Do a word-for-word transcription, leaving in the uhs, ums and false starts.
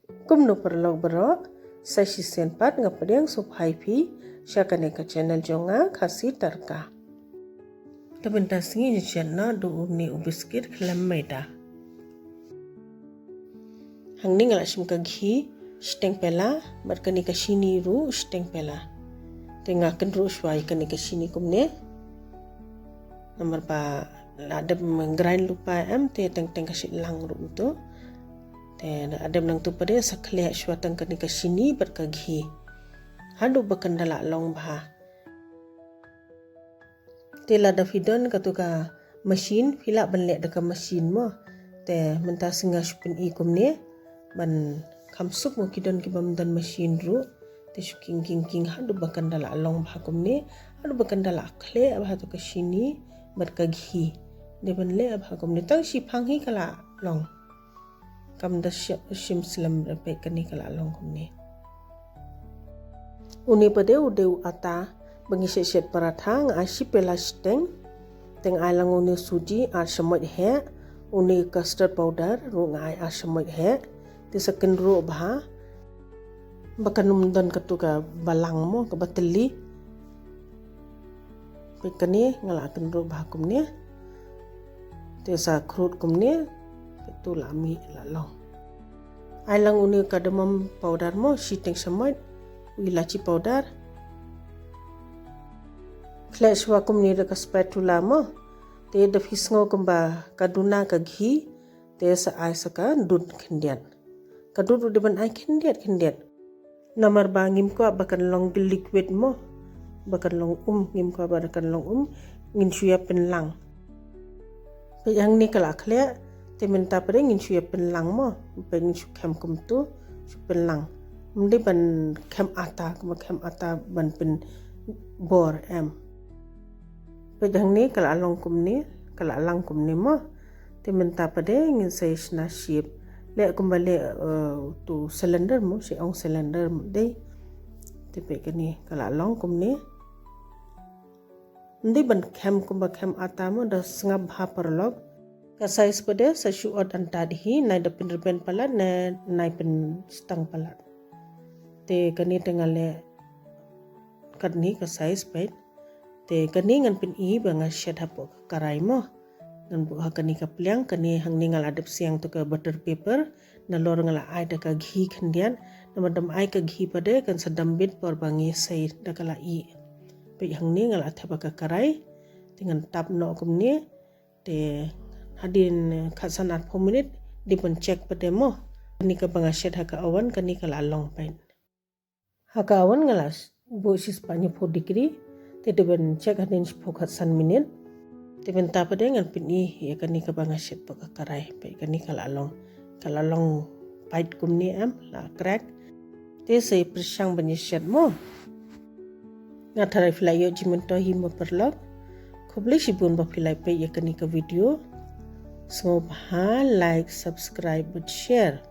Kumno paralok baroh, sa shisien pat nga pdiang sngewbha ïa phi sha kane ka channel jong nga, Khasi Tadka. Te mynta sngi jingshad na du une u biskit khlem maida. Hangne nga la shim ka ghee shiteng pela, bad kane ka shini ruh shiteng pela. Te nga kynruh shuwa ïa kane ka shini kumne. Namar ba la dep grind lypa em, te teng teng ka shit lang ruh to. Te la dep nangtu pat de sa khleh shuwa tang kane ka shini bad ka ghee. Haduh ba kan da la long bha. Te lada phi don katu ka machine, phi lah ban leh da ka machine mo. Te mynta sngi nga shu pyni kumne, ban kham suk mo ki don ki bym don machine ruh. Te shu king king king haduh ba kan da la long bha kumne, haduh ba kan da la khleh bha tu ka shini bad ka ghee. Dei ban leh bha kumne, tang shiphang hi ka la long. Kam da shim slem re, peit kane ka la long kumne. Une pat de u dei u ata ba ngi shet shet paratha, nga ai shi pela shiteng. Te nga ai lang une suji ar shamoit heh, une custard powder ruh nga ai ar shamoit heh. Te sa kynruh bha ba kan ym don katu ka balang mo, ka batili. Peit kane nga la kynruh bha kumne. Te sa khrut kumne. Peit tu la mih la long. Ai lang une cardamom powder mo, shiteng shamoit, u ilachi powder. Khleh shuwa kumne da ka spatula mo. Te da phi sngew kumba ka duna ka ghee, te sa ai sa ka dud khyndiat. Ka dud ruh dei ban ai khyndiat khyndiat. Namar ba ngim kwah ba kan long liquid mo. Ba kan long um, ngim kwah ba kan long um, ngin shu ïa pynlang. Peit hangne ka la khleh, te mynta pat de ngin shu ïa pynlang mo. Peit ngin shu khem kumtu, shu pynlang. Ym dei ban khem ata, kumba khem ata ban pynbor em. Peit hangne ka la long kumne, ka la lang kumne mo. Te mynta pat de ngin sa ïa shna shape. Leh kumba leh, eh, tu cylinder mo, shi ong cylinder mo dei. Te peit kane ka la long kumne. Ym dei ban khem kumba khem ata mo, da sngap bha paralok. Ka size pat de sa shu ot antad hi, nai da pynrben palat ne nai pynstang palat. Te kane te nga leh katne ka size peit. Te kane ngan pyni ba nga shet hapoh ka karai mo. Ngan buh ha kane ka pliang, kane hangne nga la dep siang tu ka butter paper. Nalor nga la ai da ka ghee khyndiat. Namar da ym ai ka ghee pat de kan sa dam bit por ba ngi sei da ka la ih. Peit hangne nga la thep ha ka karai. Te ngan tap noh kumne. Te hadien khatsan arphew minit dei ban check pat de mo. Kane kaba nga shet ha ka oven kane ka la long peit. Ha ka oven nga la buh shispah hynñiewphew degree. Te dei ban check hadien shiphew khatsan minit. Te mynta pat de ngan pyni ïa kane kaba nga shet hapoh ka karai. Peit kane ka la long. Ka la long pait kumne em, la crack. Te sa pyrshang ban ïa shet mo. Nga tharai phi la ïoh jingmyntoi hi mo paralok. Khublei shibun ba phi la peit ïa kane ka video. Sngewbha like, subscribe bad share.